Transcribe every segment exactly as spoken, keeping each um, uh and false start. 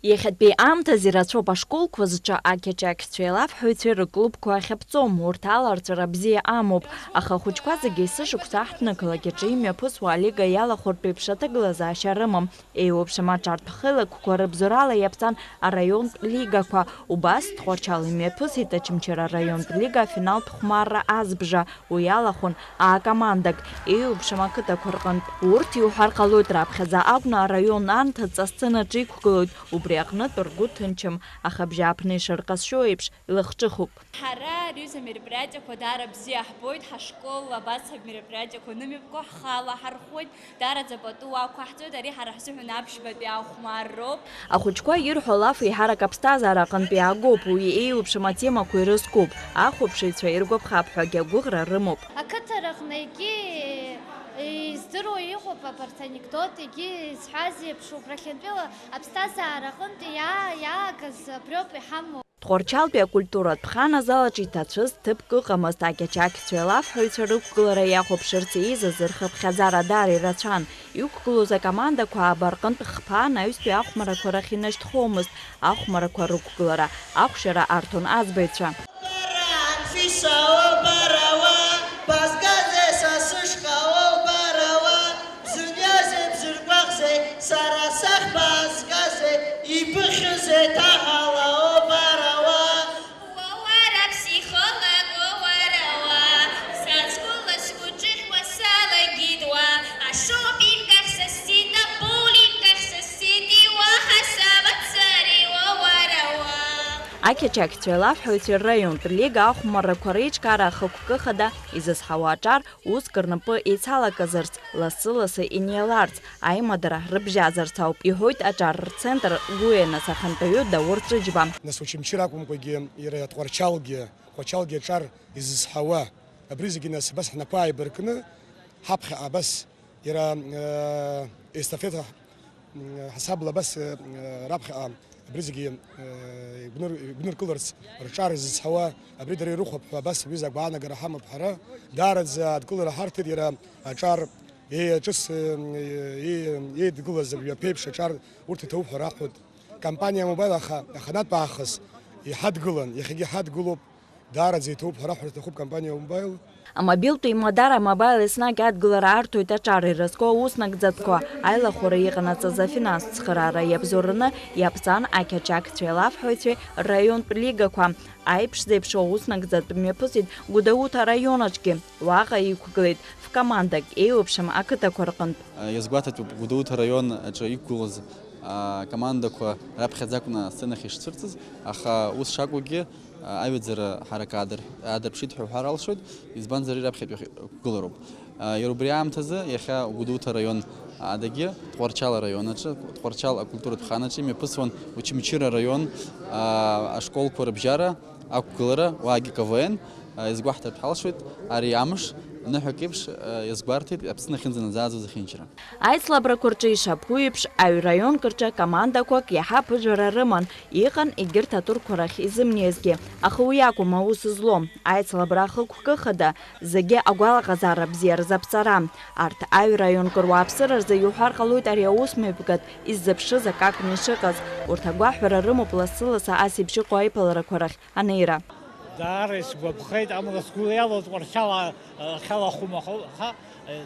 Иахьатәи аамҭазы ирацәоуп ашколқәа зҿы ақьачақьцәеи алафҳәаҩцәеи рыклубқәа ахьаԥҵо, урҭ аларҵәара бзиа амоуп, аха ахәыҷқәа зегьы есышықәса аҳҭнықалақь аҿы имҩаԥысуа алига иалахәыртә еиԥш аҭагылазаашьа рымам. Еиуеиԥшым аҿартә хеилакқәа рыбзоурала иаԥҵан араионтә лигақәа, убас Тҟәарчал имҩаԥысит Очамчыра араионтә лига афиналтә хәмарра азбжа. Уи иалахәын аа-командак, еиуеиԥшым ақыҭақәа рҟынтә. Урҭ, иуҳәар ҟалоит, раԥхьаӡа акәны араион анҭыҵ асценаҿы иқәгылоит, убри аҟнытә ргәы ҭынчым, аха абжьааԥны ишырҟазшьоу еиԥш, илахҿыхуп. Ҳара ари аҩыза мероприатиақәа даара бзиа ҳбоит, ҳашкол абас амероприатиақәа анымҩаԥго ҳхала ҳархәоит, даараӡа пату уақәаҳҵоит, ари ҳара ҳзыҳәан аԥшьбатәи ахәмарроуп. Ахәыҷқәа ирҳәо алаф еиҳарак аԥсҭазаара аҟынтә иаагоуп, уи еиуеиԥшым атемақәа ирызкуп, ахәаԥшыҩцәа иргәаԥхап ҳәагьы агәыӷра рымоуп. Ақыҭа рҟны егьи издыруа иҟоуп абарҭ анекдот, егьи изҳәаз еиԥш, убрахьынтәила аԥсҭазаара аҟынтә иаа-, иаагаз абриоуп иҳамоу. Тҟәарчалтәи акультуратә хан азал аҿы иҭацәыз ҭыԥк ыҟамызт, ақьачақьцәеи алафҳәаҩцәа рықәгылара иахәаԥшырц еизаз рхыԥхьаӡара даара ирацәан. Иқәгылоз акомандақәа ааба рҟынтә хԥа анаҩстәи ахәмарақәа рахь инашьҭхомызт, ахәмарақәа рықәгылара ахәшьара арҭон аӡбаҩцәа. Бара Анфиса, о, бара уа, базгазеи са сышҟа, о, бара уа, бзыниазеи, бзыргәаҟзеи, сара сахь баазгазеи, ибыхьызеи ҭаҳала, о, бара уа. Уа, уара, ԥсихолог, уа, уара, уа, сацәгәыла сгәы ҿыхьуа салагеит, уа, ашопинг ахь сыссеит, абоулинг ахь сыссеит, уаҳа сабацари, уа, уара, уа. Ақьачақьцәеи алафҳәаҩцәеи рраионтә лига ахәмаррақәа реиҿкаара ахықәкы хада изызҳауа аҿар уск рнапы еицалаказарц, лассы-лассы инеиларц, аимадара рыбжьазарц ауп, иҳәоит аҿар рцентр Гәуенас ахантәаҩы Даур Ҵәыџьба. Нас Очамчыра акәымкәагьы, иара Тҟәарчалгьы, Тҟәарчалгьы аҿар изызҳауа, абри зегьы нас абас ҳнапы ааибаркны, ҳаԥхьаҟа абас иара, э, естафета, м, ҳасабла абас, э, раԥхьаҟа абри зегьы, э, игәныр-, игәныркыларц рҿар изызҳауа, абри дара ирыхәап ҳәа абас аҩыза агәаанагара ҳамоуп ҳара. Даараӡа адкылара ҳарҭеит иара аҿар еиаҿыс, э, еи-, еидгылаз мҩаԥеиԥш аҿар урҭ иҭоуп ҳәа раҳәоит. Компаниа Мобаил аха-, аханатә аахыс иҳадгылан, иахьагьы ҳадгылоуп. Даараӡа иҭоуп ҳәа раҳәар сҭахуп компаниа Мобаил. Амобилтә еимадара Мобаил еснагь адгылара арҭоит аҿар ирызку аус нагӡатәқәа. Аилахәара иҟанаҵаз афинанстә цхыраара иабзоураны иаԥҵан ақьачақьцәеи алафҳәаҩцәеи рраионтә лигақәа. Аиԥш зеиԥшу аус нагӡатә мҩаԥысит Гәдоуҭа араион аҿгьы. Уаҟа иқәгылеит фкомандак, еиуеиԥшым ақыҭақәа рҟынтә. Иазгәаҭатәуп, Гәдоуҭа араион аҿы иқәгылоз, а, командақәа раԥхьаӡа акәны асценахь ишцәырҵыз, аха ус шакәугьы, а, аҩаӡара ҳарак аадыр-, аадырԥшит ҳәа уҳәар алшоит, избанзар, раԥхьатәи иқәгылароуп. А, иара убри аамҭазы иахьа Гәдоуҭа араион адагьы, Тҟәарчал араион аҿы, Тҟәарчал акультуратә хан аҿы имҩаԥысуан Очамчыра араион, а, ашколқәа рыбжьара, ақәгылара, уаагьы К В Н, а, иазгәаҳҭартә ҳалшоит, ари амш, ныҳәак еиԥш, а, иазгәарҭеит Аԥсны ахьынӡанаӡааӡоз ахьынчара. Аицлабрақәа рҿы ишаԥу еиԥш, аҩ-раионк рҿы командақәак иаҳа аԥыжәара рыман, иҟан егьырҭ атурқәа рахь изымнеизгьы, аха уи акәым аус злоу, аицлабра ахықәкы хада, зегьы агәалаҟазаара бзиа рзаԥҵара. Арҭ аҩ-раионк руааԥсыра рзы иуҳәар ҟалоит ари аус мҩаԥгатә иззыԥшыз акы акәны ишыҟаз. Урҭ агәаҳәара рымоуп лассы-лассы ас еиԥш иҟоу аиԥыларақәа рахь анеира. Даара исгәаԥхеит, амала сгәы иалоуп Тҟәарчал ахьалахәым аха,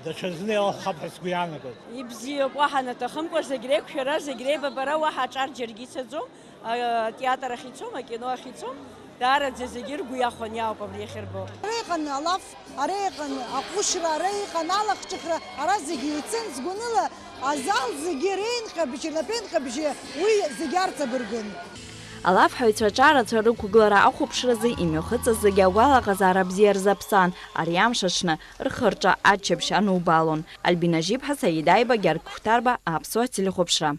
даҽазны иалахәхап ҳәа сгәы иаанагоит. Ибзиоуп, уаҳа анаҭахымкәа, зегь реиқәшәара, зегь реибабара, уаҳа аҿар џьаргьы ицаӡом, атеатр ахь ицом, акино ахь ицом, даараӡа зегьы ргәы иахәаны иаауп абри иахьырбо. Ара иҟан алаф, ара иҟан аҟәышра, ара иҟан алахҿыхра, ара зегьы еицын, згәаныла азал зегьы реинҟьабжьы, напеинҟьабжьы уи зегьы арҵабыргын. Алафҳәаҩцәа аҿарацәа рықәгылара ахәаԥшразы имҩахыҵыз зегьы агәалаҟазаара бзиа рзаԥҵан, ари амш аҽны рхы-рҿы аччаԥшь анубаалон. Альбина Жьиԥҳа, Саид Аиба, Гьаргь Хәҭарба, Аԥсуа телехәаԥшра.